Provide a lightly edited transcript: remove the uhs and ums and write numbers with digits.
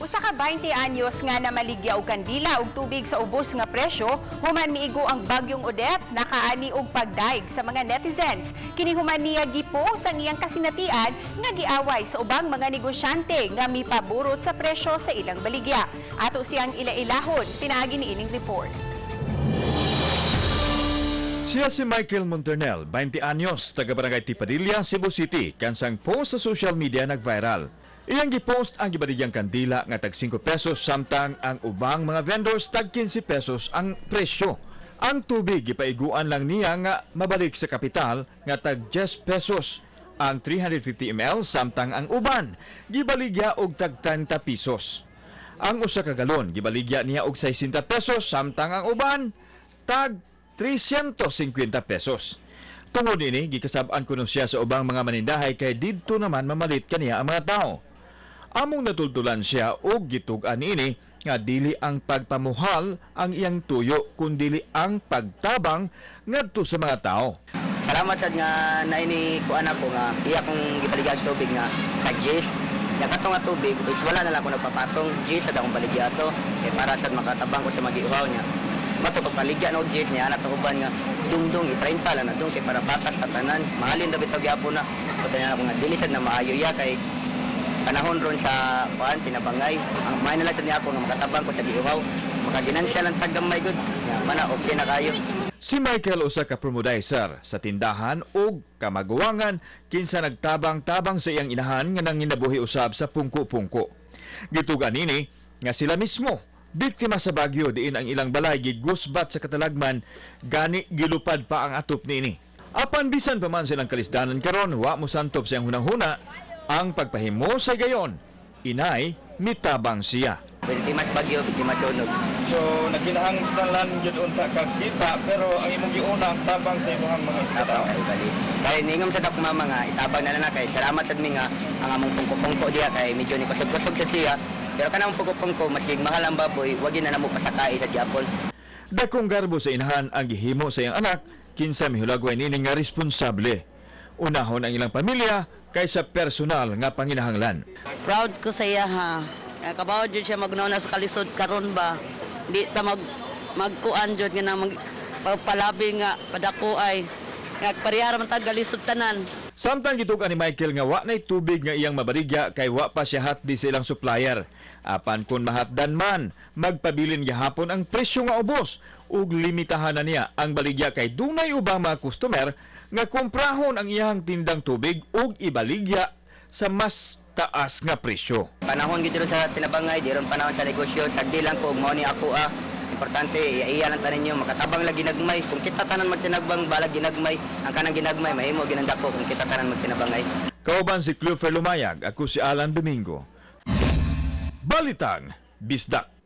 Usa ka 20 anyos nga namaligya og kandila og tubig sa ubos nga presyo human miigo ang bagyong Odette, nakaani og pagdaig sa mga netizens. Kini human niya gipost ang iyang kasinatian nga giaway sa ubang mga negosyante nga mipaburot sa presyo sa ilang baligya. Ato siyang ila-ilahon pinaagi niining report. Siya si Michael Monternel, 20 anyos, taga Barangay Tipadilla, Cebu City, kansang post sa social media nag-viral. Iyang gipost ang gibaligyang kandila nga tag 5 pesos samtang ang ubang mga vendors tag 15 pesos ang presyo. Ang tubig gipaiguan lang niya nga mabalik sa kapital nga tag 10 pesos ang 350 ml, samtang ang uban gibaligya og tag 30 pesos. Ang usa ka galon gibaligya niya og 60 pesos samtang ang uban tag 350 pesos. Tungod ini, gikasab-an kuno siya sa ubang mga manindahay kay didto naman mamalit kaniya ang mga tao. Among natultulan siya og gitug-an niini nga dili ang pagpamuhal ang iyang tuyo kundili ang pagtabang ngadto sa mga tao. Salamat sad nga naini kuan ako nga iya kong gibaligya ang tubig nga tag 10. Nya kato nga tubig is wala na lang ako nagpapatong, 10 sad akong baligya ato kay para sad makatabang ko sa magiuhaw niya. Mato pagpaligya na og 10 niya ana uban nga dungdung i-30 lang na dong kay para batas ta tanan. Mahalin ra bitaw gyapon na. Puta niya ako nga dili sad na maayo ya kay panahon ron sa kuan tinabangay. Ang may na lang sad niya ako nga makatabang ko sa giuhaw. Makaginansya lang taggamay gud. Nya mana okay na kayo. Si Michael usa ka promodizer sa tindahan og kamaguwangan kinsa nagtabang-tabang sa iyang inahan nga nanginabuhi usab sa pungko-pungko. Gitugan nini nga sila mismo biktima sa bagyo diin ang ilang balay gigusbat sa katalagman, gani gilupad pa ang atop niini. Apan bisan pa man silang kalisdanan karon, wa mo santop sa iyang hunahuna ang pagpahimo sa gayon. Inay, mitabang siya. Biktima sa bagyo, biktima sa sunog. So nagkinahanglan gyud unta kag kita, pero ang imong giuna ang tabang sa imong mga Tabang tao. Kay bali. Kay ningom sa akong mama nga itabang na lang na kay salamat sad mi nga ang among pungko-pungko diha kay medyo ni kusog-kusog sad siya. Pero kanang pungko-pungko masig mahal ang baboy, wag na namo pasakae sa gyapon. Dakong garbo sa inahan ang gihimo sa iyang anak kinsa mihulagway nini nga responsable. Unahon ang ilang pamilya kaysa personal nga panginahanglan. Proud ko sa iya ha. Kabaw jud siya magnauna sa kalisod karon ba. Di ta magkuan jud nga na mag pagpalabi nga padako ay nga parehara man tag galisod tanan. Samtang gitugan ni Michael nga wa nay tubig nga iyang mabaligya kay wa pa siya hatdi sa ilang supplier. Apan kung mahatdan man, magpabilin gihapon ang presyo nga ubos ug limitahan na niya ang baligya kay dunay ubang mga customer nga komprahon ang iyang tindang tubig ug ibaligya sa mas taas nga presyo. Panahon gid ron sa tinabangay, di ron panahon sa negosyo, sagdi lang ko mao ni ako ah. Importante iya lang tanin niyo makatabang lagi ginagmay. Kung kita tanan magtinagbang balag ginagmay, ang kanang ginagmay mahimo ginandako kung kita tanan magtinabangay. Kauban si Clofer Lumayag, ako si Alan Domingo. Balitang Bisdak.